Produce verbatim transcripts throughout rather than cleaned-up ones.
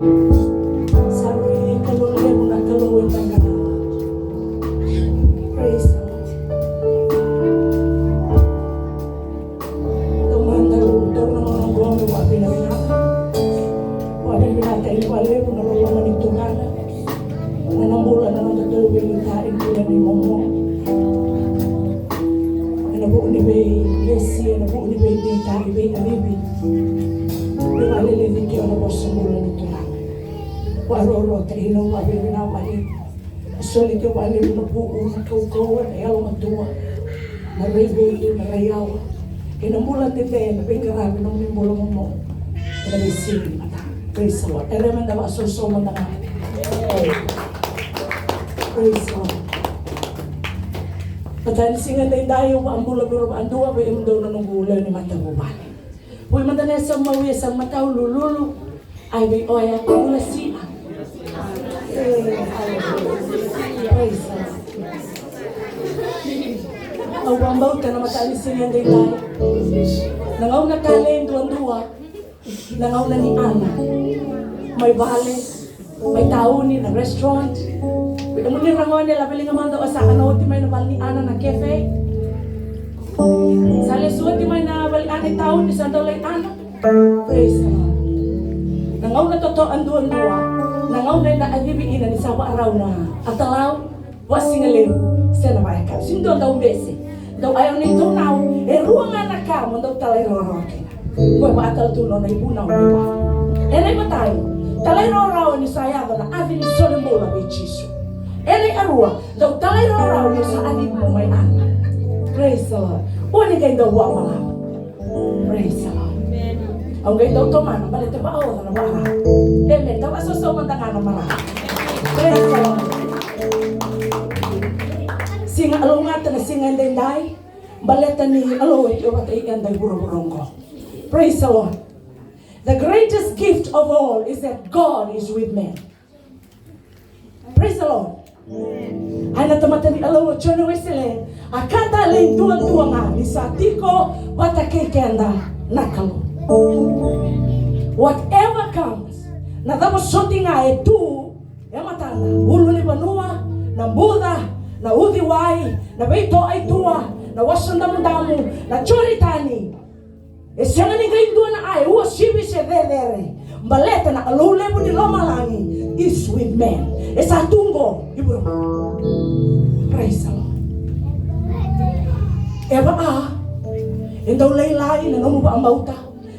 Sa rui Kalou levu na Kalou e taqana. Praise the Lord. Taumada, taumada na noqu vakavinavinaka. Vakavinavinaka vakalevu na loloma ni Turaga. Na nona bula, na noda tou veiliutaki ena bula ni momo. Ena vuku ni veilesi, ena vuku ni veideitaki, veikacivi. Ni vakaleleci kina na vosa bula ni Turaga. Vakarorotaki na vakavinavinaka vakalevu. Soli kina vakalevu na vuku, na kaukauwa, na yalomatua, na raivotu, na raiyawa. Kei na bula dede, na veiqaravi, na nomuni bula momo. Ena veisiga ni mataka. Praise the Lord. Era meda vakasoso mada ga. Praise the Lord. Mataka ni siga edaidai au vakabula vei ira vakadua, vei kemudou na noqu lewe ni matavuvale. Vei mada na yasana mai, yasana matau lululu. Ai vei oya, bula sia. Praise the Lord. Au vakabauta na mataka ni siga edaidai. Na gauna talei duadua. Na gauna ni ana. Mai vale, mai tauni, na restaurant. Kemuni ra gone, laveli ga mada o sa ana oti mai na vale ni ana, na cafe. Sa lesu oti mai na vale ni ana i tauni, sa dau lai ana. Praise the Lord. Na gauna totoka duadua, na gauna eda kacivi kina ni sa vakarau na atalau, vakasigalevu, se na vakayakavi. Sega ni dua dau bese. Dau aya o neitou nau, e rua ga na ka mo dau talairawarawa kina. Ko e vakatala tu nona ivunau mai vale. Ena imatai, talairawarawa ni sa yaco na aci ni solibula vei Jisu. Ena ikarua, dau talairawarawa ni sa aci mai ana. Praise the Lord. Oni qai dau vakabalavu. Praise the Lord. Au qai dau tomana baleta vakaoca na vakarau. Amen. Dau vakasoso mada ga na marau. Praise the Lord. Siga kalougata na siga edaidai. Baleta ni Kalou e tiko vata kei keda e vuravura oqo. Praise the Lord. The greatest gift of all is that God is with men. Praise the Lord. Amen. Ai na tamata ni Kalou o Jone Wesele, a ka talei duadua ga ni sa tiko vata kei keda na Kalou. Whatever comes, na cava soti ga e tu e matada, ulunivanua, na buca, na uciwai, na veitoka i tua, na wasa damudamu, na Joritani, e sega ni qai dua na ka e uasivi se cecere, baleta na Kalou levu ni lomalagi is with men. E sa tu qo i vuravura. Praise the Lord. E vaka e dau lailai na nomu vakabauta,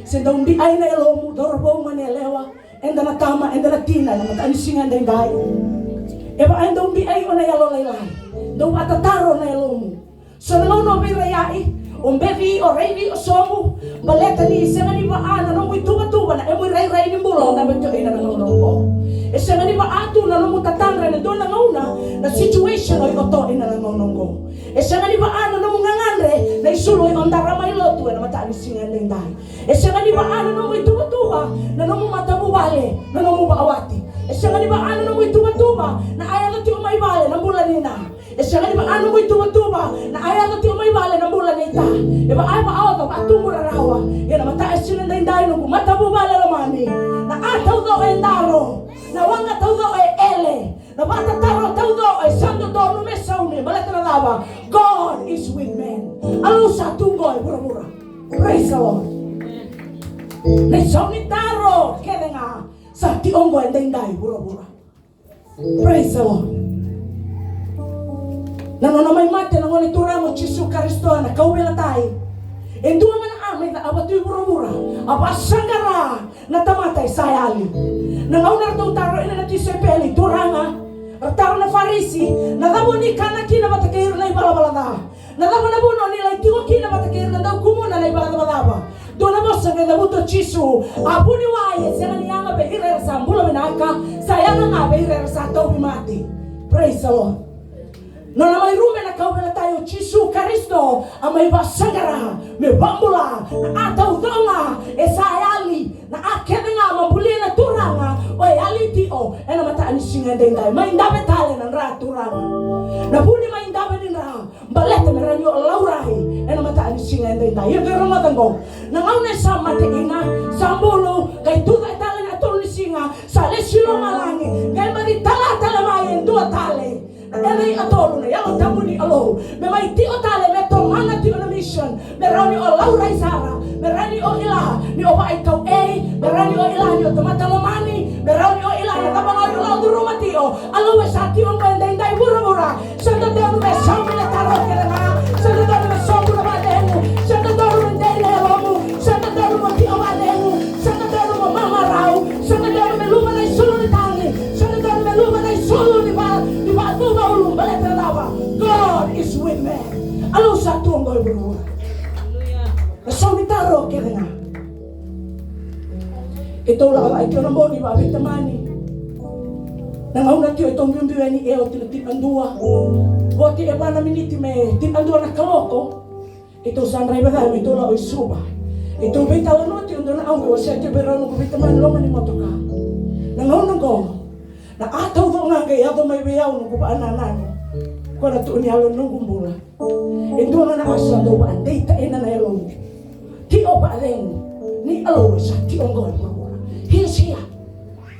se dau biai na yalomu, cauravou, goneyalewa, eda na tama, eda na tina, na mataka ni siga edaidai. E vaka e dau biai o na yalolailai, dau vakatataro na yalomu. So na gauna o veiraiyai, o beci, o raici, o sobu, baleta ni sega ni vaka na nomu ituvatuva na kemu irairai ni bula o dabe tu kina na gauna oqo. E sega ni vaka tu na nomu tatadra ena dua na gauna na situation o iko tu kina na gauna oqo. E sega ni vaka na nomu gagadre na isulu o iko dara mai lotu ena mataka ni siga edaidai. E sega ni vaka na nomu ituvatuva na nomu matavuvale, na nomu vakawati. E sega ni vaka na nomu ituvatuva na a yaco tiko mai vale na bula ni na. E sega ni vaka nomu ituvatuva na a yaco tiko mai vale na bula nei ta. E vaka e vakaoca, vakatubu rarawa. Ia na mataka e siga edaidai, noqu matavuvale lomani, na ka taucoko e daro, na waqa taucoko e ele, na vakatataro taucoko e sa dodonu me saumi, baleta na cava? God is with men. Kalou sa tu qo e vuravura. Praise the Lord. Na isau ni taro kece ga sa tiko qo edaidai e vuravura. Praise the Lord. Na nona mai mate na Gone Turaga o Jisu Karisito ena kauveilatai, e dua ga na ka mai cakava tu e vuravura, a vakasaqara na tamata e sa yali. Na gauna ratou taro kina na tisaipeli, Turaga, ra taro na Farisi, na cava o ni kana kina vata kei ira na ivalavala ca? Na cava na vuna o ni lai tiko kina vata kei ira na daukumuna na ivakacavacava? Dua na vosa qai cavuta o Jisu, a vuniwai e sega ni yaga vei ira era sa bula vinaka, sa yaga ga vei ira era sa tauvimate. Praise the Lord. Nona mai rume na kauveilatai o Jisu Karisito, a mai vakasaqara me vakabula na ka taucoko ga e sa yali, na ka kece ga ma bulia na Turaga, o yali tiko ena mataka ni siga edaidai. Mai dave tale na dra, Turaga. Na vu ni mai dave ni dra, baleta me rawa ni o laurai ena mataka ni siga edaidai. Ia qai rogoca qo. Na gauna e sa mate kina, sa bulu, qai tucake tale na tolu ni siga. Sa lesu i lomalagi, qai mai tala tale mai e dua tale. E na i a tolu na Yalo Tabu ni Alou me mai tio tale, me tomana tio na mission, me rawa ni o laurai sara, me rawa ni o ila ni o vaitau ei, me rawa ni o ila ni o tamata lomani, me rawa ni o ila na cava ga o ila o curuma tio. Alou e sa tio qo e daidai vuravura. Sa dodonu me sobu na taro kece ga. Sa dodonu me sobu na vacegu. Sa dodonu me dei na yalomu. Sa dodonu mo tio vacegu. Sa dodonu mo mamarau. Sa dodonu me luva na isulu ni tagi. Sa dodonu me luva na isulu ni va, ni vacuva ulu, baleta na cava? God is with me. Alou sa tu qo e vuravura. Na sobu ni taro kece ga. Keitou lako cake tiko na bogi vakaveitamani. Na gauna tiko keitou biubiu yani e oti na tinikadua. Oti e va na miniti me tinikadua na kaloko. Keitou sa draiva cake me keitou lako i Suva. Keitou veitalanoa tiko, dua na gauna au wasea tiko vei rau noqu veitamani loma ni motoka. Na gauna qo, na a taucoko ga qai yaco mai vei au noqu vakanananu. Ko na tu ni yalo noqu bula. E dua ga na a sa dau vakadeitaina na yalomu. Tio vakacegu ni Alou e sa tio qo e vuravura. He is here.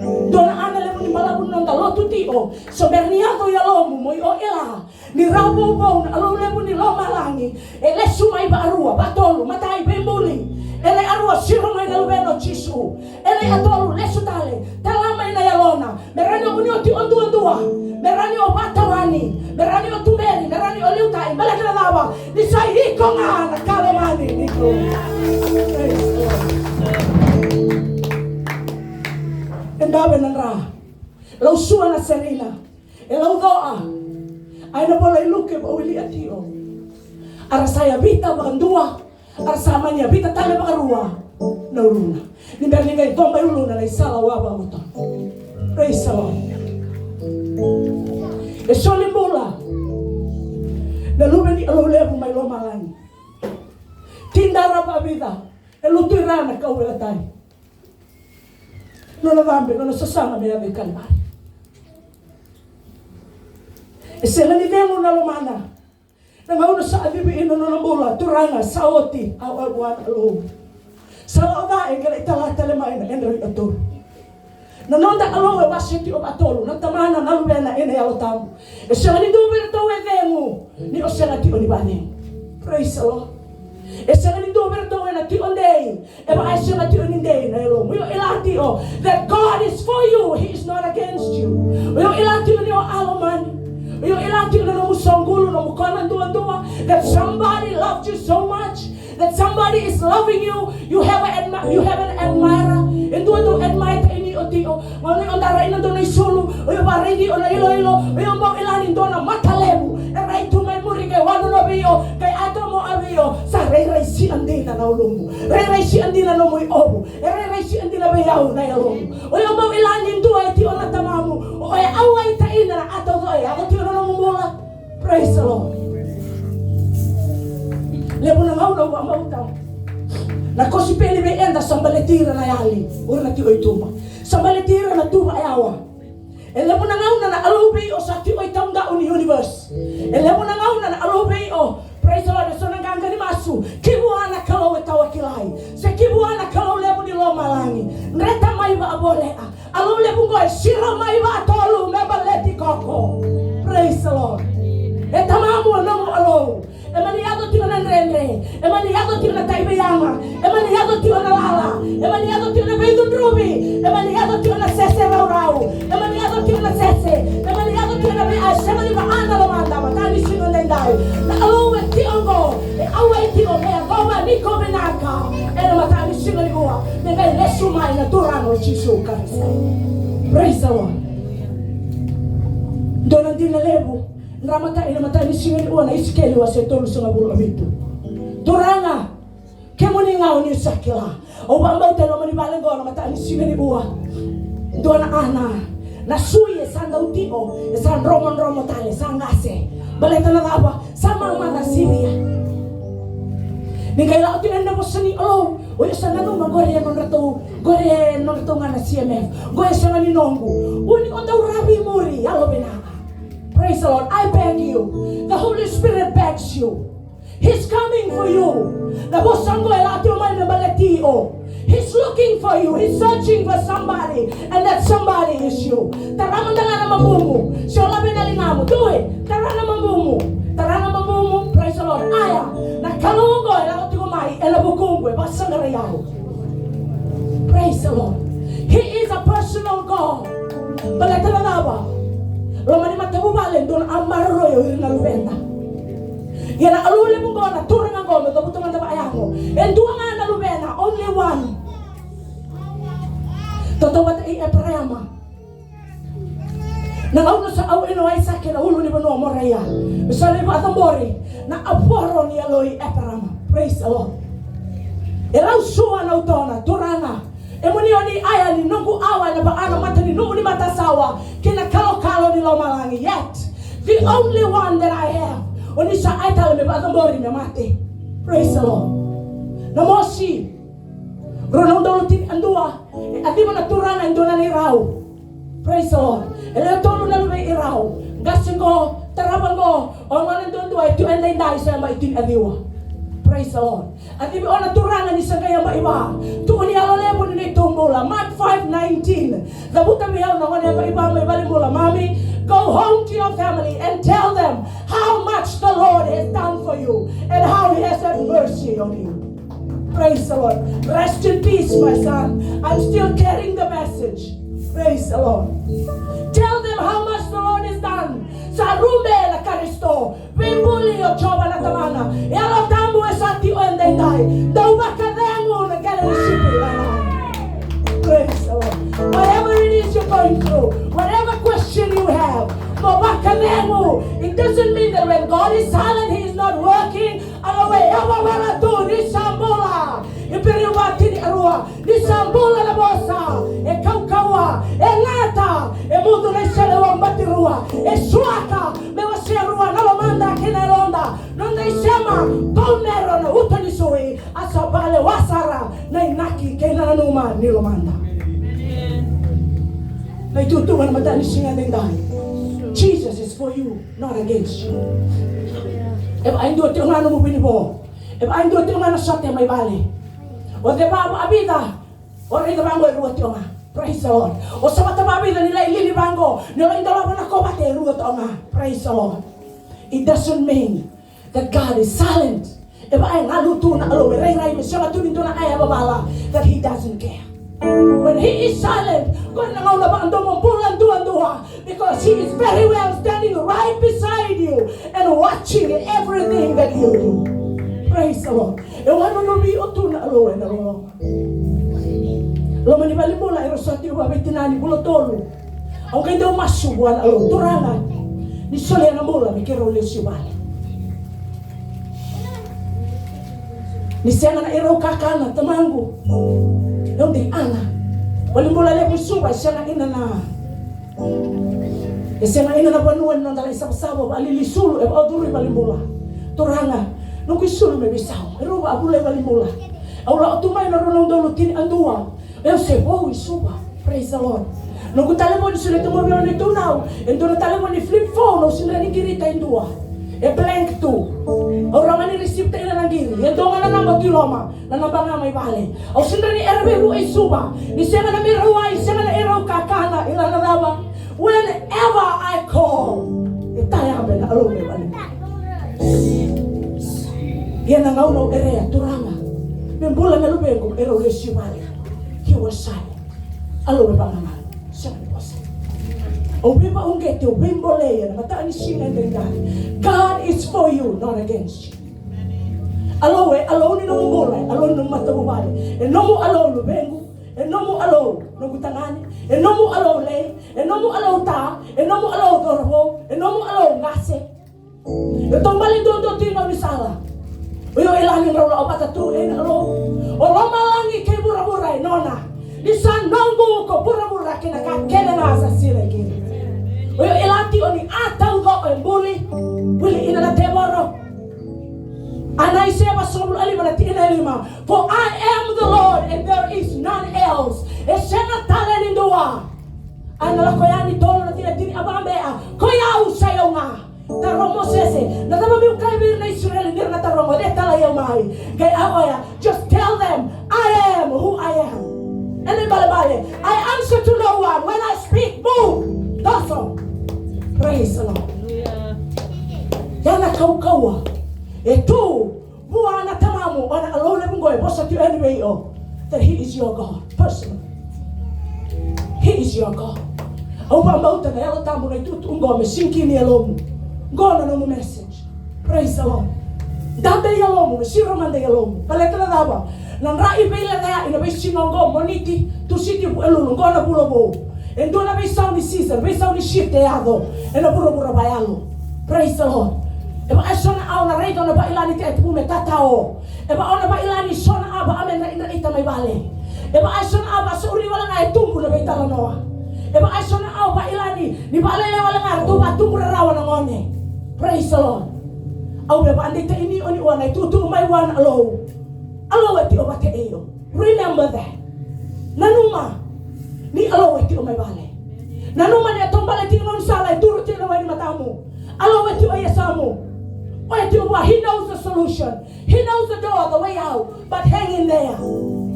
Dua na a na levu ni balavu ni noda lotu tio. So bera ni yaco i yalomu mo i o ila ni rau vouvou na Alou levu ni lomalagi. E lesu mai vakarua, vakatolu, matai, veibuli. E na i a rua, siro mai na Luvena o Jisu. E na i a tolu, lesu tale, tala mai na yalona. Me rawa ni o kua ni o tiko duadua. Me rawa ni o vakatawani. Me rawa ni o tuberi. Me rawa ni o liutaki. Baleta na cava? Ni sa iko ga na ka lomani ni tu. Praise the Lord. E dave na dra. Lau sua na serina. E lau coa. Ai na vola i Luke vauilia tio. A ra sa yavita vakadua. A ra sa mani yavita tale vakarua na uluna. Ni bera ni qai coba i uluna na isala wa vakavotona. Praise the Lord. E soli bula na luve ni Alou levu mai lomalagi. Tidara vakavica e lutu i ra na kauveilatai. Nona cabe, nona sasaga me yaco i Kalivari. E sega ni cegu na lomana. Na gauna sa civi ina nona bula, Turaga, sa oti, au, au, au, au. Sa lako ca e qai lai tala tale mai na e drau i a tolu. Na noda Alou e wase tiko vakatolu, na Tamana, na Luvena, e na Yalo Tabu. E sega ni dua vei iratou e cegu ni o sega tiko ni vacegu. Praise the Lord. E sega ni dua vei iratou e na tiko dei. E vaka e sega tiko ni dei na yalomu. Io, ila tiko that God is for you, He is not against you. Io, ila tiko ni o a lomani. Io, ila tiko na nomu soqulu, nomu kona duadua. That somebody loved you so much. That somebody is loving you. You have an admi-, you have an admirer. E dua dau admire taini o tiko. Gauna o dara ina dua na isulu, o io vakaraici o na iloilo, o io bau ila ni dua na mata levu e rai tu mai muri, qai wanonovi io, qai atomo avi io. Sa rairai sia dina na ulumu, rairai sia dina nomu iovu, e rairai sia dina vei au na yalomu. O io bau ila ni dua e tiko na tamamu, o e au ai taina na atoco e yaco tiko na nomu bula. Praise the Lord. Levu na gauna au vakabauta na kosipeli vei eda sa baleti ira na yali, o ira na tiko i tuba. Sa baleti ira na tuva yawa. E levu na gauna na Alou vei o sa tiko i taudau ni universe. E levu na gauna na Alou vei o. Praise the Lord. E so na qaqa ni masu. Ki vua na Kalou e tawa kilai. Se ki vua na Kalou levu ni lomalagi. Dreta mai vakavolea. Alou levu qo e siro mai vakatolu me baleti koko. Praise the Lord. E tamamu, o nomu Alou. E mani yaco tiko na dredre. E mani yaco tiko na taiveiyaga. E mani yaco tiko na lala. E mani yaco tiko na veicudruvi. E mani yaco tiko na sese raurau. E mani yaco tiko na sese. E mani yaco tiko na vei a sega ni vaka na lomada, mataka ni siga daidai. Na Alou e tiko qo. E au ai tiko me yacova ni ko vinaka. E na mataka ni siga nikua. Me qai lesu mai na Turaga o Jisu Karisito. Praise the Lord. Dua na dina levu. Dra matai, na mataka ni siga nikua, na Isikeli wase tolusagavulu ka vitu. Turaga, kemuni ga o ni sa kila. Au vakabauta e loma ni vale qo na mataka ni siga nikua. Dua na ana. Na sui e sa dau tio, e sa dromodromo tale, sa qase. Baleta na cava? Sa mamaca sivia. Ni qai lako tiko na vosa ni Alou, o io sa nanuma qori e nodratou, qori e nodratou ga na C M F. Qori e sega ni noqu. Uni o dau ravi muri, yalovinaka. Praise the Lord. I beg you. The Holy Spirit begs you. He's coming for you. Na vosa qo e lako tiko mai me baleti o. He's looking for you. He's searching for somebody, and that somebody is you. Tara mada ga na mabumu. Se o laveta na ligamu, do it. Tara na mabumu. Tara na mabumu. Praise the Lord. Aya, na Kalou oqo e lako tiko mai ena vukuqu, e vakasaqarai au. Praise the Lord. He is a personal God. Baleta na cava? Loma ni matavuvale e dua na a maroroi o ira na luveda. Ia na Kalou levu oqo, na Turaga oqo, me cavuta mada vakayago. E dua ga na luvena, only one. Tautauvata i Eparaama. Na gauna sa auina o Aisake na ulu ni vanua o Moraia, me sa lai vakacabori na avoro ni yalo i Eparaama. Praise the Lord. E lau sua na utona, Turaga, emuni o ni aya ni noqu awa ena vaa na mata ni nu'u ni matasawa kei na kalokalo ni lomalagi. Yet the only one that I have, o ni sa aya tale me vakacabori me mate. Praise the Lord. Na mosi, rua na udolu tini a dua, e kaciva na Turaga e dua na neirau. Praise the Lord. E lewe tolu na luve i rau. Qase qo, tarava qo, o gone duadua e tu edaidai, sa yabaki tini a ciwa. Praise the Lord. A civi o na Turaga ni sa qai yabaki va. Tuku ni yalo levu ni neitou bula. Mark five nineteen. Cavuta vei au na gone yabaki va mai valenibula, mami. Go home to your family and tell them how much the Lord has done for you and how he has had mercy on you. Praise the Lord. Rest in peace, my son. I'm still carrying the message. Praise the Lord. Tell them how much the Lord has done. Sa rube na Karisito. Veibuli o Jiova na Tamana. Yalo Tabu e sa tiko edaidai. Dau vakacegu na qele ni sipi. Praise the Lord. Whatever it is you're going through, whatever question you have, mo vakacegu. It doesn't mean that when God is silent, he is not working. Alou e yavalala tu, ni sa bula. Iperiu va tini a rua, ni sa bula na vosa, e kaukauwa, e gata, e mudu na iseleiwau batirua, e suaka me wasea rua na lomada kei na yaloda, noda isema, paunero na uto ni sui, a sa vakalewa sara na inaki kei na nanuma ni lomada. Na itutu ga na matanisiga edaidai. Jesus is for you, not against you. E vaka e dua tiko ga nomu vinivo. E vaka e dua tiko ga na sote mai vale. O ceva vakavica, o raica vaqo e rua tiko ga. Praise the Lord. O savata vakavica ni lai lili vaqo, ni lai dolava na kovate e rua tiko ga. Praise the Lord. It doesn't mean that God is silent. E vaka e galu tu na Alou, e rairai me sega tu ni dua na a yavavala, that he doesn't care. When he is silent, ko na gauna vakadomobula duadua, because he is very well standing right beside you and watching everything that you do. Praise the Lord. E wanonovi iko tu na Alou ena loloma. Loma ni valenibula, erau sa tiko vaveitinani, vula tolu. Au qai dau masu vua na Alou, Turaga, ni solia na bula me keirau lesu i vale. Ni sega na irau kakana, tamaqu. Au dei ana. Valenibula levu i Suva, e sega ina na, e sega ina na vanua ni noda lai savasava, vakalili sulu, e vakacuru i valenibula. Turaga, noqu isulu me veisau. Erau vakavula i valenibula. Au lako tu mai na rua na udolu tini a dua. Au se vou i Suva. Praise the Lord. Noqu talevoni, solia tu mai vei au na neitou nau, e dua na talevoni flip phone, au sega ni qirita e dua. E blank tu. Au rawa ni receive-taka na qiri. E dua ga na naba tu i loma, na naba ga mai vale. Au sega ni era vei rua i Suva. Ni sega na meirau wai, sega na irau kakana, ila na cava. Whenever I call, e tayabe na Alou mai vale. Ia na gauna au kerea, Turaga, me bula na luvequ, erau lesu i vale. He was silent. Alou e vakagagalu. Sega ni vosa. Au veivakauqeti, au veibolei ena mataka ni siga edaidai. God is for you, not against you. Alou e Alou ni nomu bula, e Alou ni nomu matavuvale. E nomu Alou luvequ, e nomu Alou noqu tagane, e nomu Alou lei, e nomu Alou ta, e nomu Alou cauravou, e nomu Alou qase. E taubale duadua tu i gaunisala. O io i lagi drau lako vata tu ena Alou. O lomalagi kei vuravura e nona. Ni sa noqu ko vuravura kei na ka kece ga sa silai kina. O io i lati o ni a taucoko e buli, buli ina na tevoro. A na Aisea vasagavulu a lima na tikina e lima. For I am the Lord and there is none else. E sega tale ni dua. A na Lako Yani tolu na tikina tini a vabea. Ko i au sa i au ga. Taro Mosese, na cava meu kaya vei ira na Isireli ni ra na taroga, o cei e talai au mai? Qai a oya, just tell them, I am. am who I am. Ena ibalebale, I answer to no one. When I speak, boom, that's all. Praise the Lord. Ia na kaukauwa e tu vua na Tamamu, o na Alou levu qo e vosa tiko yani vei iko, that he is your God personally. He is your God. Au vakabauta na Yalo Tabu na itutu qo me sink in i yalomu. Qo na nomu message. Praise the Lord. Dada i yalomu, me siro mada i yalomu. Baleta na cava? Na dra i veilecayaki na veisiga oqo, Moniti, Tusiti, Vukelulu, oqo na vula vou. E dua na veisau ni season, veisau ni shift e yaco ena vuravura vakayalo. Praise the Lord. E vaka e so na aua na raica na vailani te e tubu me tatao. E vaka o na vailani so na aua me na ita mai vale. E vaka e so na aua sa uri wale ga e tubu na veitalanoa. E vaka e so na aua vailani ni vakalele wale ga ratou vakatubu rarawa na gone. Praise the Lord. Au via vakadeitaki ni oni ua na itutu mai vua na Alou. Alou e tiko vata kei iko. Remember that. Nanuma ni Alou e tiko mai vale. Nanuma ni a taubale tiko na gaunisala e duru tiko na wai ni matamu. Alou e tiko i yasamu. O e tiko vua, he knows the solution. He knows the door, the way out. But hang in there.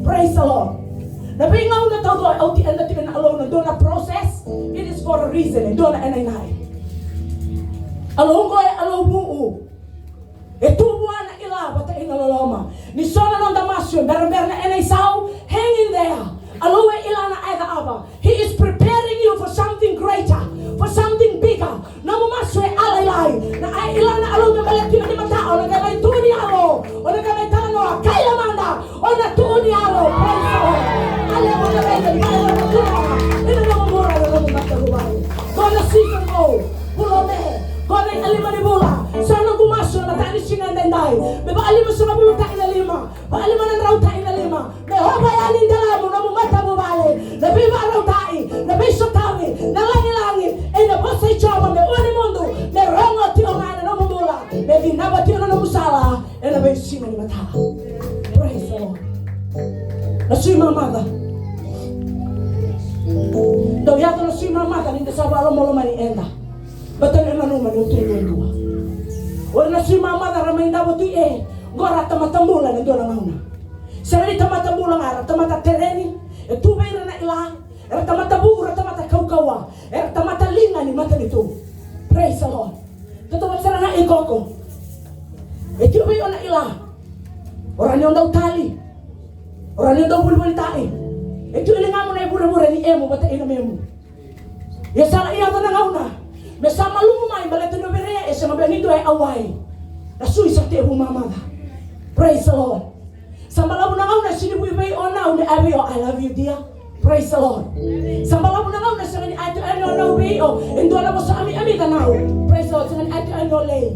Praise the Lord. Na veigauna taucoko e oti eda tiko na Alou na dua na process. It is for a reason. E dua na ena inai. Alou qo e Alou vuu. E tu vua na ila vata ina loloma. Ni so na noda masu e berabera na ena isau, hang in there. Alou e ila na a e cava. He is preparing you for something greater, for something bigger. Nomu masu e a lailai. Na a e ila na Alou me baleti na ni mata, o na qai mai tu ni alo, o na qai mai talanoa, kaila mada, o na tu ni alo. Praise the Lord. Ale mo na qai mai alo na tu na. Ina nomu mura, ina nomu mata ruai. Gona season mo. Vula o Me, qo na ikalima ni vula. Sa noqu masu ena mataka ni siga edaidai me vakalima sagavulu tai na lima, vakalima na drau tai na lima. Me ova yani delamu, nomu matavuvale, na veivakarautaki, na veisotavi, na lagilagi, ena vosa i Jiova me ua ni mudu, me rogo tiko ga ena nomu bula, me vinaka tiko na nomu sala ena veisiga ni mataka. Praise the Lord. Na sui mamaca. Dau yaco na sui mamaca ni da sa vakalomalomani eda. Baleta ni nanuma ni o tu duadua. O ira na sui mamaca ra mai davo tu e, qo ra tamata bula ena dua na gauna. Sega ni tamata bula ga, ra tamata tereni, e tu vei ira na ila, era tamata vuku, ra tamata kaukauwa, era tamata liga ni matanitu. Praise the Lord. Tautauvata sara ga i koko. E tu vei o na ila. O ra ni o dau tali. O ra ni o dau volivolitaki. E tu e ligamu na ivurevure ni emu vata ina memu. Ia sa lai yaco na gauna me sa malumu mai baleta ni o verea e sega beka ni dua e auai. Na sui sa tevu mamaca. Praise the Lord. Sa balavu na gauna e sini vui vei o nau me a vei o I love you dear. Praise the Lord. Sa balavu na gauna e sega ni a tu yani o nau vei o e dua na vosa ami ami ka nau. Praise the Lord. Sega ni a tu yani o lei.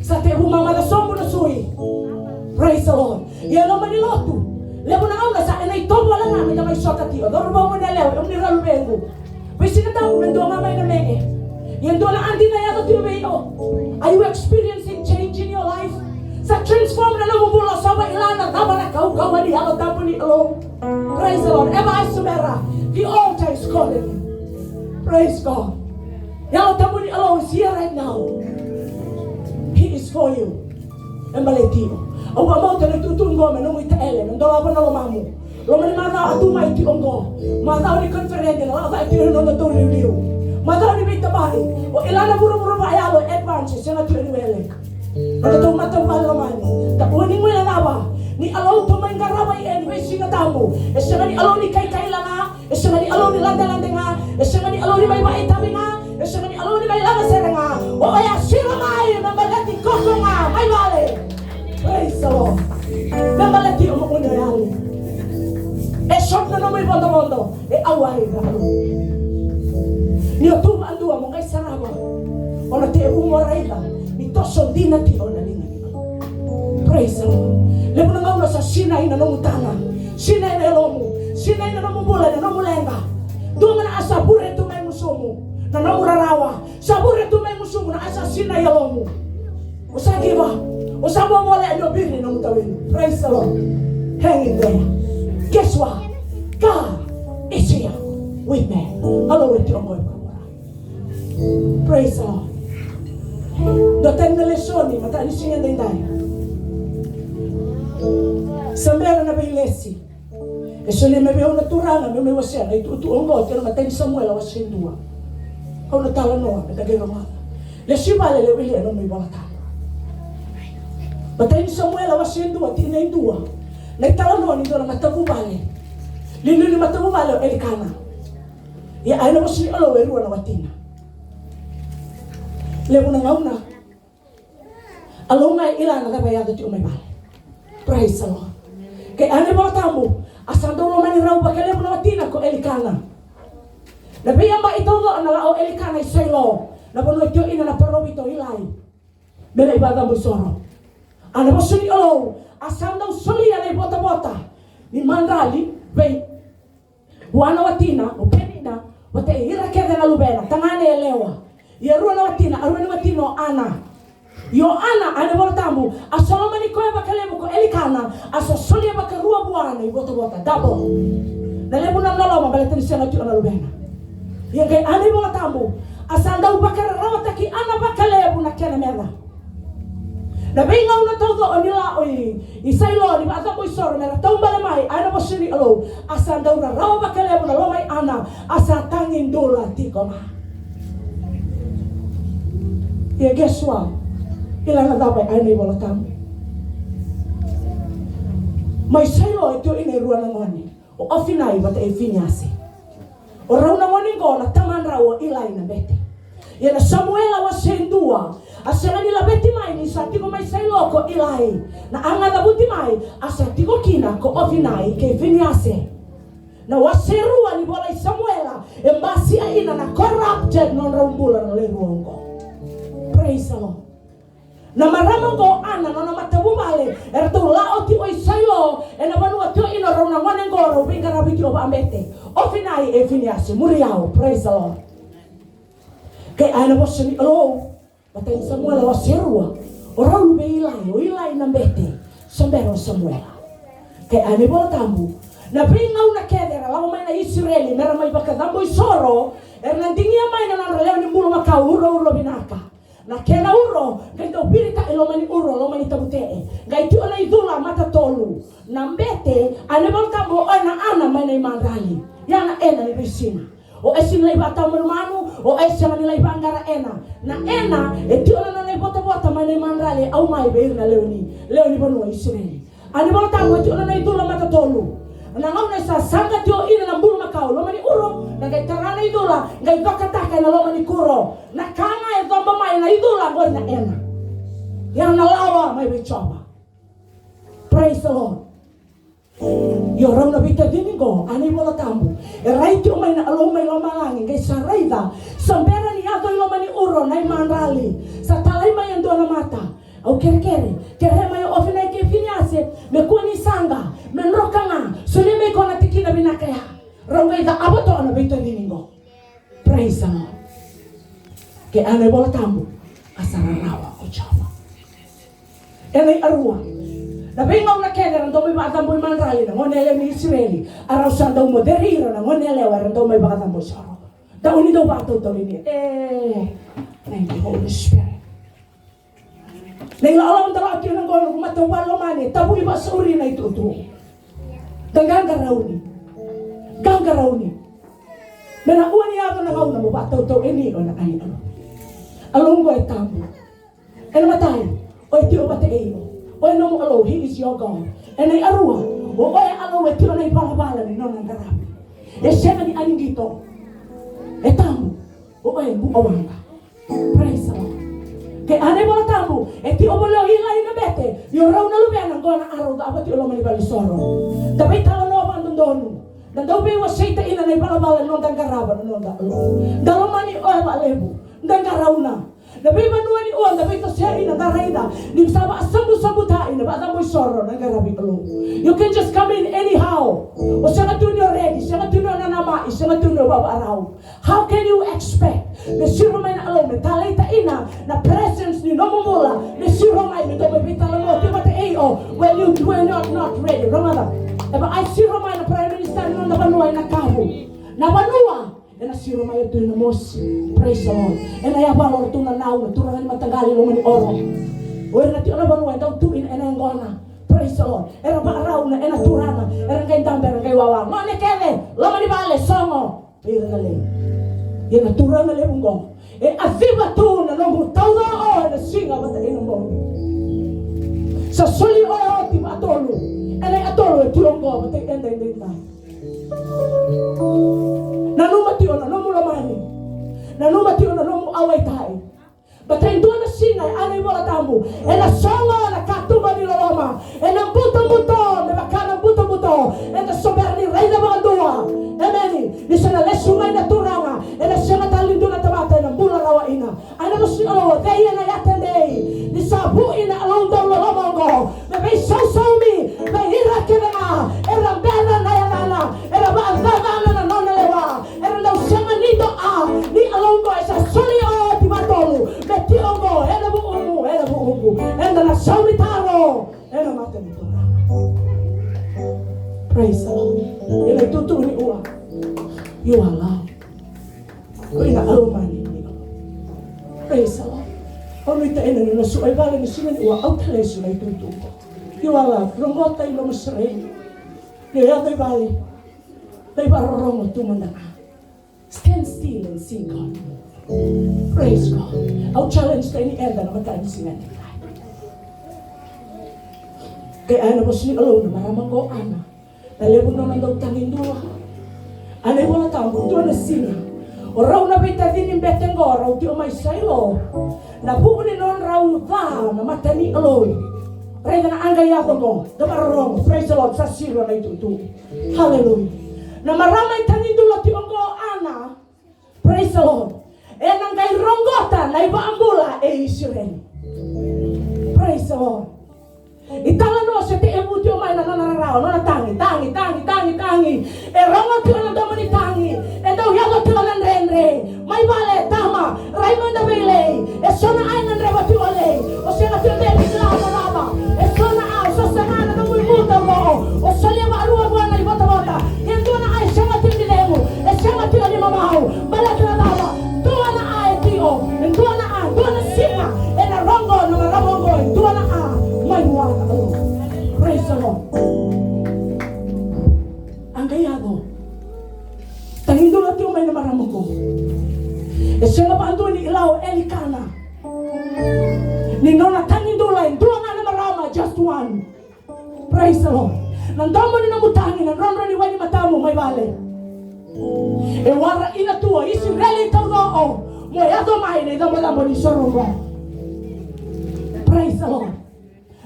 Sa tevu mamaca sobu na sui. Praise the Lord. Ia loma ni lotu. Levu na gauna sa ena itovo wale ga me da mai sota tiko. Cauravou, goneyalewa, emuni ra luvequ. Veisiga Tabu me dua ga mai na meke. Ia dua na adina yaco tiko vei o. Are you experiencing change in your life? Sa transform na nomu bula, sa vakaila na cava na kaukauwa ni Yalo Tabu ni Alou. Praise the Lord. Eva Asumera, the altar is calling. Praise God. Yalo Tabu ni Alou is here right now. He is for you. E baleti iko. Au vakabauta na itutu qo me nomu itaele, me dolava na lomamu. Loma ni macawa a tu mai tiko qo. Macawa ni koniferedi, na lako cake tiko na noda dau liuliu. Macawa ni veitabai. O ila na vuravura vakayalo, advance, sega tiko ni wele. Na nodatou matavuvale lomani. Tabu ni guilecava. Ni Alou tou mai qarava i e ni veisiga tabu. E sega ni Alou ni kaikaila ga. E sega ni Alou ni ladelade ga, e sega ni Alou ni mai vakaitavi ga, e sega ni Alou ni mai lagasere ga. O oya siro mai me baleti koko ga mai vale. Praise the Lord. Me baleti o mo une o yali. E sot na nomu ivodovodo, e auai ga. Ni o tu vakadua mo qai sarava. O na tevu mo raica ni toso dina tiko na liga. Praise the Lord. Levu na gauna sa sinai na nomu tana, sinai na yalomu, sinai na nomu bula, na nomu leqa. Dua ga na a sa vure tu mai gusumu, na nomu rarawa. Sa vure tu mai gusumu na a sa sinai yalomu. O sa give up. O sa vovola e dua viri na nomu tawini. Praise the Lord. Hang in there. Guess what? God is here with me. Alou e tiko qo e vuravura. Praise the Lord. Dua tani na lesoni mataka ni siga edaidai. Sa bera na veilesi. E solia mai vei au na Turaga meu mai wasea na itukutuku oqo, tiko na imatai ni Samuela wase dua. Au na talanoa me da qai rogoca. Lesu i vale, lewe ia na nomu iVolatabu. Imatai ni Samuela wase dua, tikina e dua. Na italanoa ni dua na matavuvale. Liuliu ni matavuvale o Elikana. Ia a ena vosa ni Kalou e rua na watina. Levu na gauna, Kalou ga e kila na cava e yaco tiko mai vale. Praise the Lord. Kaya na iVolatabu, a sa dau lomani rau vakalevu na watina ko Elikana. Na veiyabaki taucoko na lako o Elikana i Sailo, na vanua e tiko kina na parofita o Ilai, me lai vakacabo isoro. A na vosa ni Kalou, a sa dau solia na ivotavota ni madrali vei vua na watina o Penina, vata kei ira kece na luvena, tagane yalewa. Ia rua na watina, a rua ni watina o Ana. Io Ana, a na iVolatabu, a sa lomani koya vakalevu ko Elikana, a sa solia vakarua vua na ivotavota, double. Na levu na loloma baleta ni sega tiko na luvena. Ia qai a na iVolatabu, a sa dau vakararawataki Ana vakalevu na kena meca. Na veigauna taucoko ni lako i, i Sailo ni vakacabo isoro me ra taubale mai, a na vosa ni Kalou, a sa dau rarawa vakalevu na loma i Ana, a sa tagi dula tiko ga. Ia guess what? Kila na cava e kaya na iVolatabu? Mai Sailo e tiko kina e rua na gone. O Ofinai vata kei Finiase. O rau na gone oqo na tamadrau o Ilai na bete. Ia na Samuela wase dua, a sega ni laveti mai ni sa tiko mai Sailo ko Ilai. Na a ga cavuti mai, a sa tiko kina ko Ofinai kei Finiase. Na wase rua ni vola i Samuela e basika kina na corrupted nodrau bula na lewe rua oqo. Praise the Lord. Na marama oqo Ana, nona matavuvale, eratou lako tiko i Sailo, ena vanua tiko kina o rau na gone oqo rau veiqaravi tiko vakabete. Ofinai kei Finiase, muri au, praise the Lord. Kaya na vosa ni Kalou, imatai ni Samuela wase rua, o rau luvei Ilai, o Ilai na bete, se bera o Samuela. Kaya na iVolatabu, na veigauna kece era lako mai na Isireli me ra mai vakacabo isoro, era na digia mai na nodra lewe ni bulumakau urouro vinaka. Na kena uro qai dau virita i loma ni uro, loma ni tavute'e. Qai tiko na icula matatolu. Na bete, a na iVolatabu o koya na Ana mai na imadrali. Ia na Ena ni veisina. O koya e sega ni lai vakatau manumanu, o koya e sega ni lai vaqara Ena. Na Ena, e tiko na nona ivotavota mai na imadrali, au mai vei ira na lewe ni, lewe ni vanua Isireli. A na iVolatabu e tiko na nona icula matatolu. Na gauna e sa saqa tiko kina na bulumakau loma ni uro, na qai tara na icula, qai vakataka ena loma ni kuro. Na ka ga e coba mai na icula qori na Ena. Ia na lawa mai vei Jiova. Praise the Lord. Io rau na veitacini qo, a na iVolatabu e rai tiko mai na Kalou mai lomalagi, qai sa raica, sa bera ni yaco i loma ni uro na imadrali. Sa talai mai e dua na mata. Au kerekere, kerea mai o Ofinai kei Finiase me kua ni saqa, me droka ga, solia mai koya na tikina vinaka ya. Rau qai cakava toka na veitacini qo. Praise the Lord. Kaya na iVolatabu, a sa rarawa ko Jiova. Ena ikarua, na veigauna kece era dau mai vakacabo imadrali na gone yalewa ni Isireli, a rau sa dau moceri ira na gone yalewa era dau mai vakacabo isoro. Dau ni dau vakatautauri ni, e, thank you, Holy Spirit. Na ilawalawa da lako kina qo, noqu matavuvale lomani, e tavuki vakasauri na itutu. Da qaqarauni. Qaqarauni. Me na ua ni yaco na gauna mo vakatautau eni o na kani Kalou. Kalou qo e tabu. Ena matai, o e tiko vata kei iko. O e nomu Kalou, he is your God. Ena ikarua, o koya Kalou e tiko na ivalavala ni nona qaravi. E sega ni ani qito. E tabu. O koya e bukawaqa. Praise the Lord. Kaya na iVolatabu, e tiko voli o Ilai na bete, ia o rau na luvena qo na a rau cakava tiko loma ni valenisoro. Da veitalanoa vakadodonu. Da dau veiwaseita ina na ivalavala ni noda qarava na noda Kalou. Da lomani koya vakalevu. Da qarauna. Na veivanua ni o da veitosoya ina da raica ni sa vakasabusabutaki na vakacabo isoro na qaravi Kalou. You can just come in anyhow. O sega tu ni o ready, sega tu ni o nanamaki, sega tu ni o vakavakarau. How can you expect me siro mai na Kalou me taleitaka na presence ni nomu bula, me siro mai me dou mai veitalanoa tiko vata kei au when you, when you are not ready? Rogoca, e vaka e siro mai na Prime Minister ni noda vanua ena kavu. Na vanua ena siro mai tu ena mosi. Praise the Lord. Ena yavalo ratou na nau na turaga ni mataqali loma ni oro. O ira na tiko na vanua e dau tu ina ena yaqona. Praise the Lord. Era vakarau na, ena turaga, era qai dabe, era qai wawa. Gone kece, loma ni vale, sogo. Vei ira na lewe. Ia na turaga levu qo e a civa tu na nomu taucoko ena siga vata ena bogi. Sa soli oya oti vakatolu. Ena ikatolu e tiko qo vata eda edaidai. Nanuma tiko na nomu lomani. Nanuma tiko na nomu awaitai. Baleta e dua na siga, e a na iVola Tabu, ena sogo na katuba ni loloma, ena butobuto me vaka na butobuto eda se bera ni raica vakadua. Emeni. Ni sa na lesu mai na Turaga, ena sega tale ni dua na tamata ena bula rawa ina. A na vosa ni Kalou, o cei ena yatedei? Ni sa vu ina a lou dau loloma oqo me veisausaumi vei ira kece ga era bera na yacana, era vakacacana na nona lewa. Era dau sega ni dua, ni a lou qo e sa soli oti vakatolu me tiko qo ena vukuqu, ena vukuqu. Eda na saumi taro ena mata ni Turaga. Praise the Lord. Ena itutu ni ua, you are loved. Ko ina a lomani. Praise the Lord. Au nuitaka ena nona suka i vale ni siga ni ua, au talesu na itutu qo. You are loved. Rogoca i loma serei. Ni yaco i vale, lai vakarorogo tu mada ga. Stand still and see God move. Praise God. Au challenge tani eda na mataka ni siga ni. Kei a na vosa ni Kalou na marama qo Ana. Na levu nona dau tagi dua. A na iVola Tabu dua na siga, o rau na veitacini bete qo rau tiko mai Sailo. Na vuku ni nodrau ca na mata ni Kalou. Raica na a qai yaco qo, da vakarorogo. Praise the Lord. Sa siro na itutu. Hallelujah. Na marama e tagi dua tiko qo Ana. Praise the Lord. Ena qai roqota na iVakabula e Isireli. Praise the Lord. I talanoa se tekivu tiko mai na nona rarawa, nona tagi, tagi, tagi, tagi, tagi. E rogo tiko na domo ni tagi. E dau yaco tiko na dredre. Mai vale, tama, rai mada vei Lei. E so na a e gadreva tiko o Lei. O sega tiko beka ni kila na cava. E so na a, o sa saga na nomu imuta qo. O solia vakarua vua na ivotavota. Ia dua na a e sega tiko ni cegu. E sega tiko ni mamau. Baleta na cava? Dua na a e tiko. E dua na a, dua na siga. Ena rogo na marama qo e dua na a mai vua na Kalou. Praise the Lord. A qai yaco. Tagi dula tiko mai na marama qo. E sega vakadua ni kila o Elikana ni nona tagi dula e dua ga na marama, just one. Praise the Lord. Na domo ni nomu tagi, na drodro ni wai ni matamu mai vale. E wara ina tu o Isireli taucoko mo yaco mai na icabocabo ni soro qo. Praise the Lord.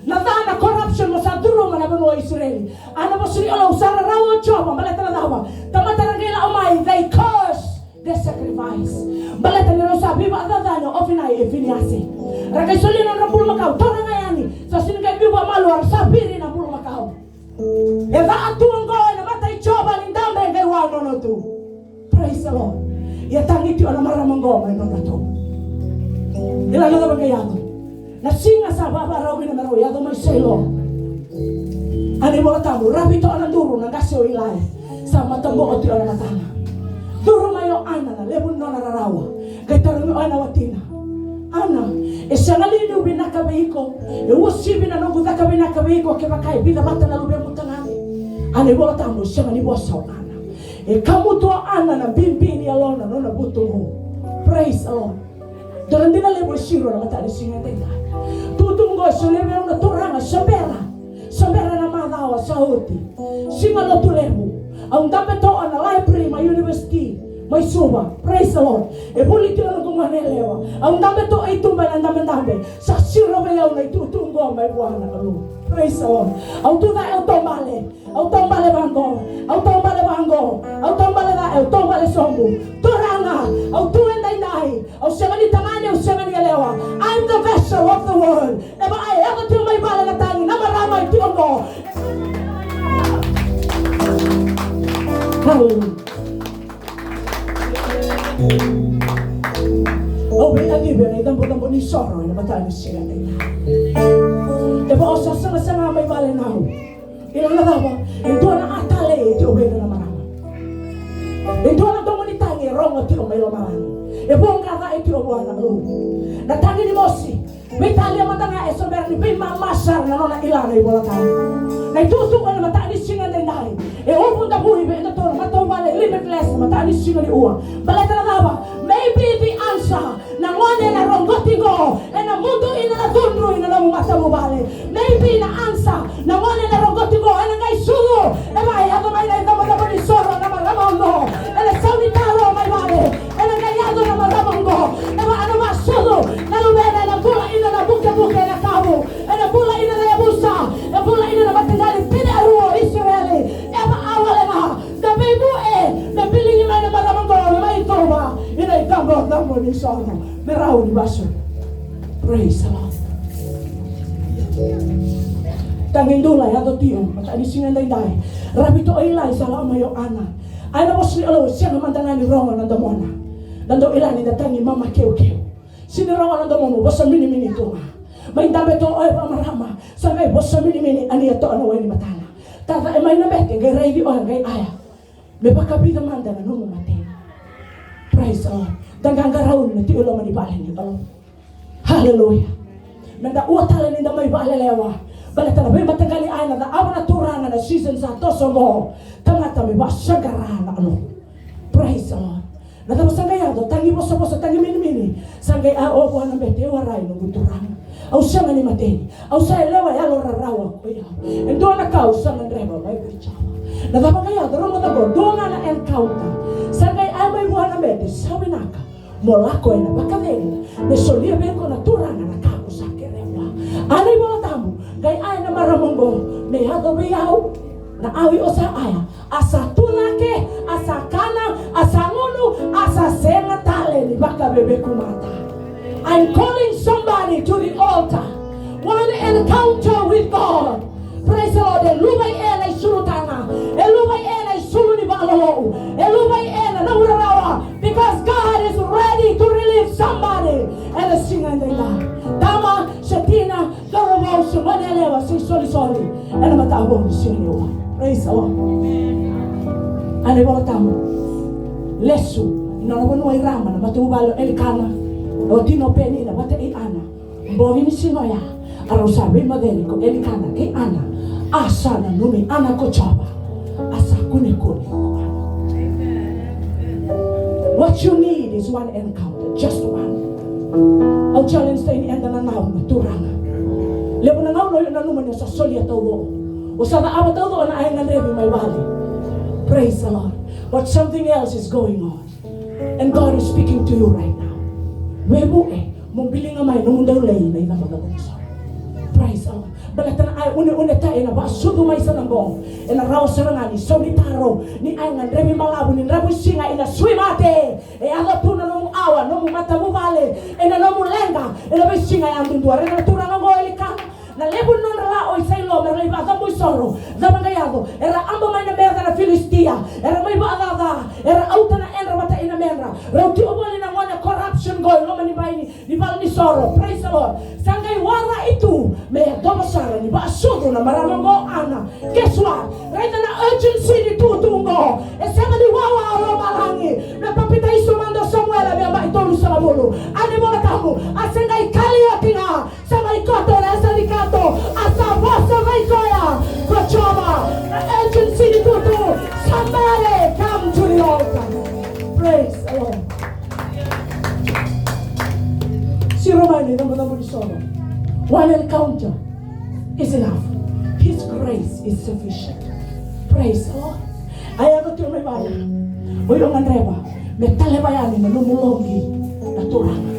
Na ca, na corruption mo sa curuma na vanua o Isireli. A na vosa ni Kalou, sa rarawa o Jiova baleta na cava? Tamata ra qai lako mai, they curse the sacrifice. Baleta ni rau sa veivakacacani o Ofini kei Finiasi. Ra qai solia na nodra bulumakau, taura ga yani. Sa sega ni qai biu vakamalua, ra sa viri na bulumakau. E ca tu oqo ena mata i Jiova ni dabe e qai wa nona tu. Praise the Lord. Ia tagi tiko na marama qo mai nona tu. Ia na cava qai yaco? Na siga sa vakavakarau kina me rau yaco mai Sailo. A na iVola Tabu, ravi toka na duru na qase o Ilai. Sa mataboko tiko na matana. Curu mai o Ana na levu ni nona rarawa. Qai tarogi o Ana watina. Ana, e sega li niu vinaka vei iko? E uasivi na noqu caka vinaka vei iko kevaka e vica vata na luvemu tagane? A na iVola Tabu, e sega ni vosa o Ana. E kamutu o Ana na bibi ni yalona, nona vutugu. Praise the Lord. Dua na dina levu e siro na mataka ni siga edaidai. Tutu qo e solia vei au na Turaga, se bera. Se bera na macawa sa oti. Siga Lotulevu. Au dabe toka na library mai university mai Suva. Praise the Lord. E vuli tiko na noqu gone yalewa. Au dabe toka i tuba ena dabedabe. Sa siro vei au na itutu qo mai vua na Kalou. Praise the Lord. Au tu ca, au taubale. Au taubale vaqo, au taubale vaqo, au taubale ca, au taubale sobu. Turaga, au tu edaidai. Au sega ni tagane, au sega ni yalewa. I'm the vessel of the word. E vaka e yaco tiko mai vale na tagi, na marama e tiko qo. Hallelujah. Au veikacivi ena icabocabo ni soro ena mataka ni siga edaidai. E vaka o sa sagasaga mai vale nau. Ia na cava? E dua na a tale e tiko vei ira na marama. E dua na domo ni tagi e rogo tiko mai lomalagi. E voqa ca e tiko vua na Kalou. Na tagi ni mosi. Veitalia mada ga eso bera ni veimama sara na nona ilana iVolatabu. Na itukutuku ena mataka ni siga edaidai e uvu davui vei edatou na matavuvale limitless na mataka ni siga ni ua. Baleta na cava? Maybe the answer na gone ena roqoti qo ena mudu ina na cudru ina nomu matavuvale. Maybe na answer na gone ena roqoti qo ena qai sucu. Ena yaco mai na icabocabo ni soro na marama oqo. Ena sau ni taro mai vale. Ena qai yaco na marama oqo. Ena vakasucu na luvena ena bula ina na bukebuke ena kavu. Ena bula ina na yavusa. E bula ina na mataqali tini e rua o Isireli. Ena a wale ga. Da veivuke me biligi mai na marama oqo me mai tova ina icabocabo ni soro me rawa ni vasu. Praise the Lord. Tagi dula yaco tio mataka ni siga edaidai. Ravi toka o Ilaisa lako mai o Ana. Ai na vosa ni Kalou sega mada ga ni rogo na domona. Na dau ila ni da tagi mama keukeu. Sega ni rogo na domomu, vosa minimini tu ga. Mai dabe toka o e vakamarama sa qai vosa minimini a nia toka na wai ni matana. Tata e mai na bete qai raici o e qai aya. Me vakavica mada na nomu mateni. Praise the Lord. Da qaqarauni na tiko e loma ni vale ni Kalou. Hallelujah. Me da ua tale ni da mai vakalelewa. Baleta na veimataqali aya na cakava na Turaga na season sa toso oqo. Tamata me vakasaqara na Kalou. Praise the Lord. Na cava sa qai yaco, tagi vosavosa, tagi minimini. Sa qai a o vua na bete, e warai noqu Turaga. Au sega ni mateni. Au sa yalewa yalo rarawa ko i au. E dua na ka au sa gadreva mai vei Jiova. Na cava qai yaco, rogoca qo, dua ga na encounter. Sa qai a mai vua na bete, sa vinaka. Mo lako ena vakacegu me solia vei iko na Turaga na ka ko sa kerea. A na iVola Tabu qai a ena marama oqo me yaco vei au na awi o sa aya. A sa tu cake, a sa kana, a sa gunu, a sa sega tale ni vakaveveku mata. I'm calling somebody to the altar. One encounter with God. Praise the Lord. E luvai ena isulu taga. E luvai ena isulu ni vakalolou. E luvai ena na urarawa. Because God is ready to relieve somebody. Ena siga edaidai. Tama, se tina, cauravou, se gone yalewa, se isolisoli. Ena mataka ni siga ni ua. Praise the Lord. A na iVola Tabu. Lesu. Ina nona vanua i Rama na matavuvale o Elikana. O tina o Penina vata i Ana. Bogi ni siga oya, a rau sa veimoceri ko Elikana kei Ana. A sa nanumi Ana ko Jiova. A sa kunekune ko Ana. What you need is one encounter, just one. Au challenge tiko ni eda na nau na Turaga. Levu na gauna o nanuma ni o sa solia taucoko. O sa cakava taucoko na a e gadrevi mai vale. Praise the Lord. But something else is going on. And God is speaking to you right now. Veivuke, mo biliga mai nomu dau lei na icabocabo ni soro. Praise the Lord. Baleta na a e uneunetaki ena vakasucu mai sa na qo. Ena rawa sara ga ni sau ni taro, ni a e gadrevi balavu, ni dravuisiga ena sui mate. E yaco tu na nomu awa, nomu matavuvale, ena nomu leqa, ena veisiga yadudua. Raica na turaga qo o Elikana. Na levu ni nodra la o Sailo me ra lai vakacabui soro. Cava qai yaco? Era aba mai na meca na Filisitia. Era mai vakacaca. Era auta na yadra vata i na medra. Rau tiko voli na gone corruption qo i loma ni bai ni, ni vale ni soro. Praise the Lord. Sa qai warai tu me yacova sara ni vakasucu na marama qo o Ana. Guess what? Raica na urgency ni tutu qo. E sega ni wawa o lomalagi me papitaiso mada o Samuela me yabaki tolusagavulu. A na iVola Tabu, a se qai kali oti ga. Sa mai koto na yasa ni kato, a sa vosa vei koya ko Jiova. Na urgency ni tutu. Somebody come to the altar. Praise the Lord. Siro mai na icabocabo ni soro. One encounter is enough. His grace is sufficient. Praise the Lord. A yaco tiko mai vale. O iko gadreva me taleva yani na nomu loqi na Turaga.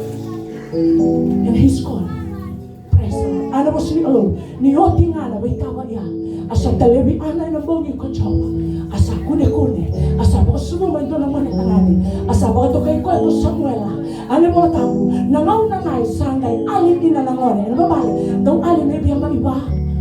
And he's calling. Praise the Lord. A na vosa ni Kalou, ni oti ga na veitava ya, a sa talevi Ana ena bogi ko Jiova. A sa kunekune, a sa vakasucuma e dua na gone tagane, a sa vakatokai koya ko Samuela. A na iVola Tabu, na gauna ga e sa qai yali kina na gone ena vuvale, dau yali maybe yabaki va.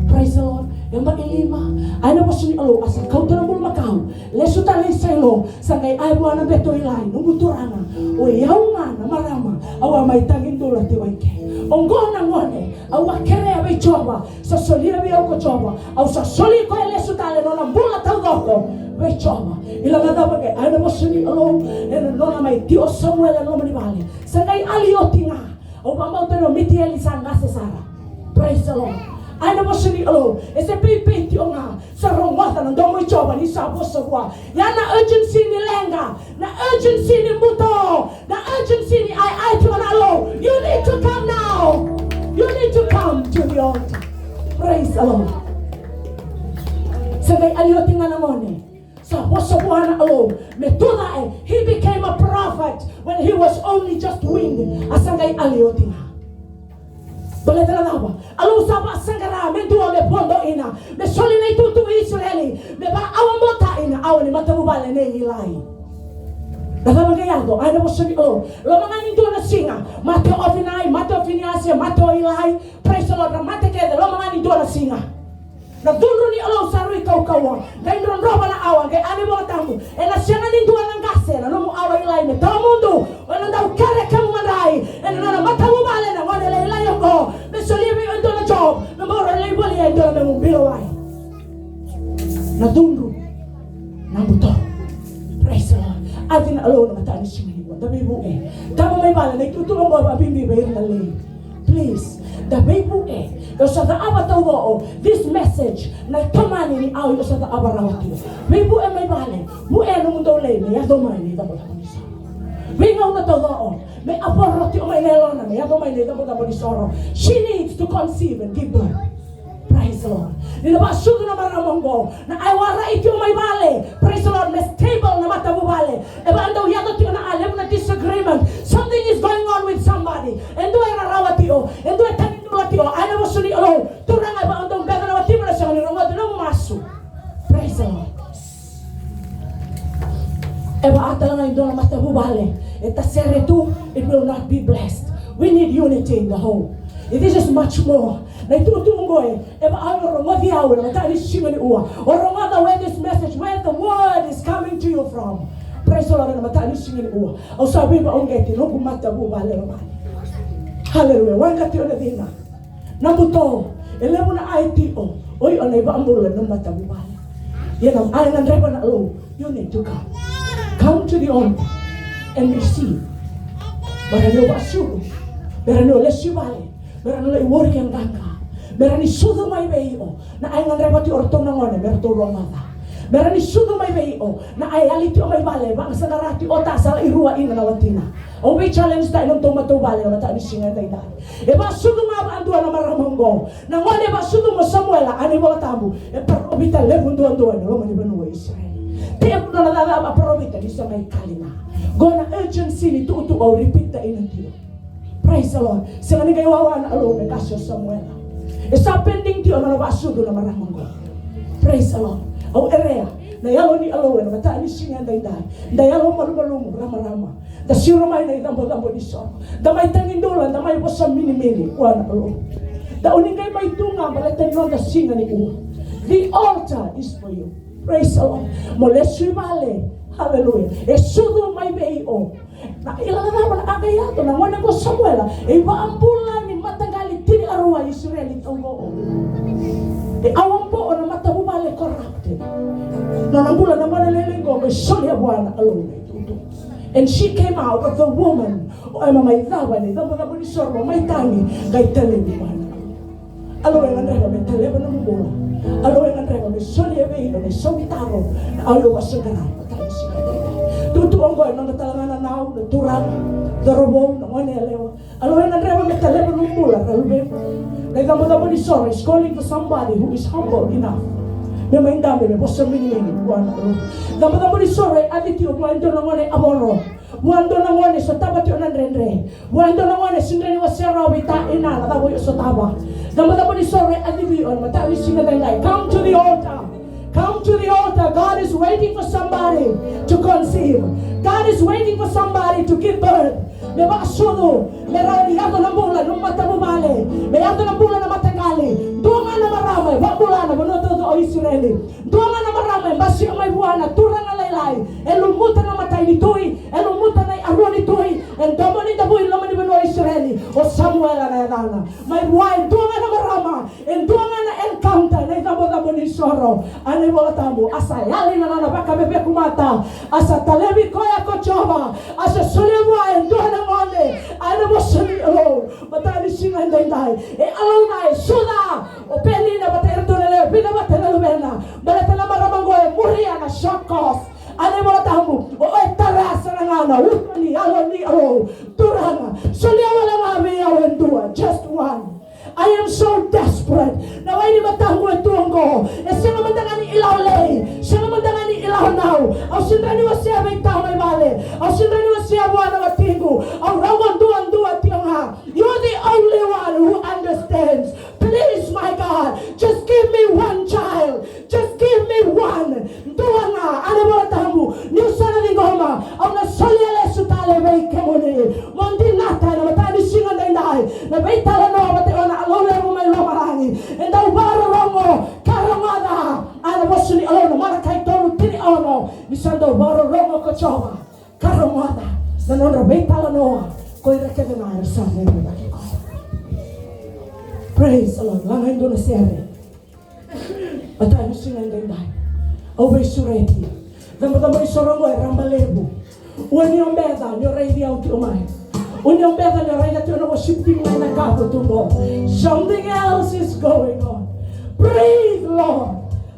Praise the Lord. Yabaki lima. A na vosa ni Kalou, a sa kauta na bulumakau. Lesu tale i Sailo, sa qai a vua na bete o Ilai, noqu Turaga, o i au ga na marama au a mai tagi dula tiko i ke. Oqo na gone au a kerea vei Jiova, sa solia vei au ko Jiova, au sa soli koya lesu tale na nona bula taucoko vei Jiova. Ila na cava qai, a na vosa ni Kalou, ena nona mai tio Samuela e loma ni vale, sa qai yali oti ga. Au vakabauta ni o Mitieli sa qase sara. Praise the Lord. Ai na vosa ni Kalou. E se peipei tiko ga. Sa rogoca na domo i Jiova ni sa vosa vua. Ia na urgency ni leqa, na urgency ni buto, na urgency ni ai, ai tiko na Kalou. You need to come now. You need to come to the altar. Praise the Lord. Sa qai ali oti ga na gone. Sa vosa vua na Kalou me tucake. He became a prophet when he was only just weaned. A sa qai ali oti ga. Baleta na cava? Kalou sa vakasaqara me dua me vodo ina, me soli na itutu i Isireli, me vaawamotaina awa ni matavuvale nei Ilai. Na cava qai yaco? Ai na vosa ni Kalou. Loma ga ni dua na siga, mate o Ofinai, mate o Finiasi, mate o Ilai. Praise the Lord. Ra mate kece loma ga ni dua na siga. Na cudru ni Kalou sa rui kaukauwa, qai drodrova na awa, qai kaya na iVola Tabu, ena sega ni dua na qase ena nomu awa Ilai me tawamudu. O na dau kere kemu madrai ena nona matavuvale na gone lailai oqo, me solia vei iko e dua na job, me bau lai volia e dua na memu bilo wai. Na cudru, na buto. Praise the Lord. Ati na Kalou na mataka ni siga nikua. Da veivukei. Tama mai vale, na itutu oqo vakabibi vei ira na lei. Please, da veivukei. O sa cakava taucoko this message, na tomani ni au o sa cakava rawa tiko. Veivukei mai vale, vukei nomudou lei me yaco mai na icabocabo ni soro. Veigauna taucoko, me a voro tiko mai na yalona me yaco mai na icabocabo ni soro. She needs to conceive and give birth. Praise the Lord. Ni na vakasucu na marama oqo, na ai warai tiko mai vale. Praise the Lord. Me stable na matavuvale. E vaka dau yaco tiko na a levu na disagreement. Something is going on with somebody. E dua e rarawa tiko, e dua e tagi dula tiko. Ai na vosa ni Kalou. Turaga, e vaka dau beca na watimu, na sega ni rogoci nomu masu. Praise the Lord. E vaka tale ga e dua na matavuvale e tasere tu, it will not be blessed. We need unity in the home. This is much more. Na itukutuku oqo e, e vaka o rogoci au ena mataka ni siga nikua. O rogoca where this message, where the word is coming to you from. Praise the Lord, ena mataka ni siga nikua. Au sa veivakauqeti noqu matavuvale lomani. Hallelujah. Waqa tiko na cina. Na buto, e levu na ai tiko. Oi, o na iVakabula na matavuvale. Ia na ai gadreva na Kalou, you need to come. Come to the altar and receive. Mera ni o vakasucu, mera ni o lesu i vale, mera ni lai work e qaqa, mera ni sucu mai vei iko. Na ai gadreva tiko o ratou na gone me ratou rogoca. Mera ni sucu mai vei iko. Na ai yali tiko mai vale, vakasaqara tiko o ta sa lai rua ina na watina. Au vei challenge-taki na nodatou matavuvale na mataka ni siga edaidai. E vakasucu ga vakadua na marama oqo. Na gone e vakasucu mai o Samuela, a na iVola Tabu, e parofita levu duadua ena loma ni vanua o Isireli. Tekivu nona cakacaka vakaparofita ni sa mai kali ga. Qo na urgency ni tukutuku au repeat-taka ina tio. Praise the Lord. Sega ni qai wawa na Kalou me qase o Samuela. E sa pending tio na nona vakasucu na marama oqo. Praise the Lord. Au kerea na yalo ni Kalou ena mataka ni siga edaidai. Da yalo malumalumu, ramarama. Da siro mai na icabocabo ni soro. Da mai tagi dula, da mai vosa minimini vua na Kalou. Da oni qai mai tu ga baleta ni noda siga nikua. The altar is for you. Praise the Lord. Mo lesu i vale. Hallelujah. E sucu mai vei iko. Na kila na cava na ka qai yaco, na gone ko Samuela e ivakabula ni mataqali tinikarua i Isireli taucoko. E awa bo na matavuvale corrupted. Nona bula na gone lailai qo qai solia vua na Kalou na itutu. And she came out of the woman. O ema mai cava ni cabocabo ni soro mai tagi qai talevi vua na Kalou. Kalou e gadreva me taleva nomu bula. Kalou e gadreva me solia vei iko na isaunitaro. Na au vakasaqara. Tutu oqo e noda tale ga na nau, na turaga, cauravou, na gone yalewa. Kalou e gadreva me taleva nomu bula, ra luvequ. Na icabocabo ni soro is calling for somebody who is humble enough me mai dabe me vosa minimini vua na Kalou. Cabocabo ni soro e kaci tiko vua e dua na gone a voro. Vua e dua na gone sotava tiko na dredre. Vua e dua na gone sega ni wasea rawa vei ta ina na cava o sotava. Cabocabo ni soro e kacivi iko na mataka ni siga edaidai. Come to the altar. Come to the altar. God is waiting for somebody to conceive. God is waiting for somebody to give birth. Me vakasucu, me rawa ni yaco na bula na matavuvale. Me yaco na bula na mataqali. Dua ga na marama e vakabula na vanua taucoko o Isireli. Dua ga na marama e basika mai vua na turaga lailai, e lumuta na matai ni tui, e lumuta na ikarua ni tui, e domo ni davui loma ni vanua o Isireli, o Samuela na yacana. Mai vua e dua ga na marama, e dua ga na encounter, na icabocabo ni soro, a na iVola Tabu, a sa yali na nona vakaveveku mata, a sa talevi koya ko Jiova, a sa solia vua e dua na gone, a na vosa ni Kalou. E alauna e suca o penina vata iratou na lewe vica vata na luvena. Baleta na marama qo e muria na short course. A na iVola Tabu, o e tara sara ga na uto ni yalo ni Alou. Turaga, solia wale ga vei au e dua, just one. I am so desperate. Na wai ni mataqu e tu oqo. E sega mada ga ni ilaolei, sega mada ga ni ilaonau. Au sega ni wasea vei tama i vale. Au sega ni wasea vua na watiqu. Au rau duadua tiko ga. You're the only one who understands. Please, my God, just give me one child. Just give me one. Dua ga, a na iVola Tabu. Niu sa na ciqoma, au na solia lesu tale vei kemuni. Mo dinata ena mataka ni siga daidai na veitalanoa vata o na Alou levu mai lomalagi. E dau vakarorogo ka rogoca. A na vosa ni Alou na Malakai tolu tinikaono, ni sa dau vakarorogo ko Jiova ka rogoca na nodra veitalanoa ko ira kece ga era sa rerevaki koya. Praise the Lord. Laga e dua na sere. Mataka ni siga edaidai, au veisureti. Cabocabo ni soro oqo e raba levu. Ua ni obeca ni o raici au tiko mai. Ua ni obeca ni o raica tiko na worship team mai na kapu tu qo. Something else is going on. Praise the Lord.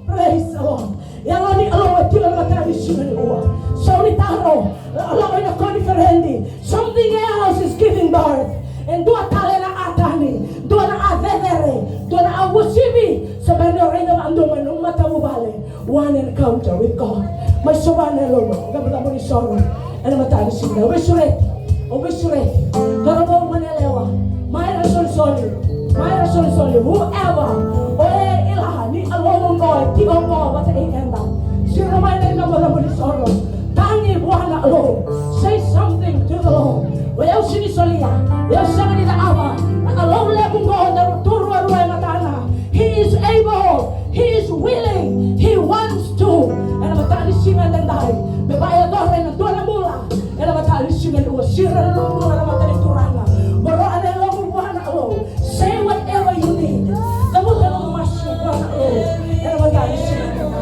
Praise the Lord. Yalo ni Alou e tiko ena mataka ni siga nikua. Sau ni taro, lako ina koniferedi. Something else is giving birth. E dua tale na atani, dua na a cecere, dua na a uasivi. Sa bera ni o raica vakadua mai na nomu matavuvale. One encounter with God. Mai sova na yalomu, cabocabo ni soro. Ena mataka ni siga, au veisureti. Au veisureti. Cauravou, goneyalewa, mai ra solisoli. Mai ra solisoli. Whoever. O e ila ni Alou oqo e tiko oqo vata kei keda. Siro mai na cabocabo ni soro. Tagi vua na Alou. Say something to the Lord. O yau sega ni solia, o yau sega ni cakava. Na Alou levu oqo na tu ruarua e matana. He is able. He is willing. He wants to. Ena mataka ni siga edaidai, me vakayacora ena dua na bula. Ena mataka ni siga nikua, siro na nomu bula ena mata ni Turaga. Mo rogoca na yalomu vua na Alou. Say whatever you need. Cavuta na nomu masu vua na Alou. Ena mataka ni siga edaidai.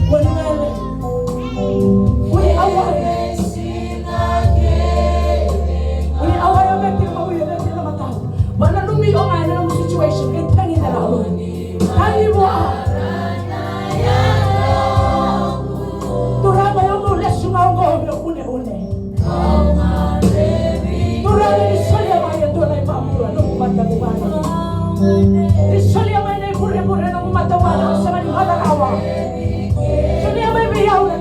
Kua ni wele. Kua ni aware. Kua ni aware o cei tiko mai, o cei tiko na matau. Vakananumi o ga ena nomu situation, e tagi na Alou. Tagi vua. Turaga, o yau lesu ga oqo meu uneune. Turaga, ni solia mai e dua na ivakabula, noqu matavuvale. Ni solia mai na ivurevure, noqu matavuvale, au sega ni maca rawa. Solia mai vei au na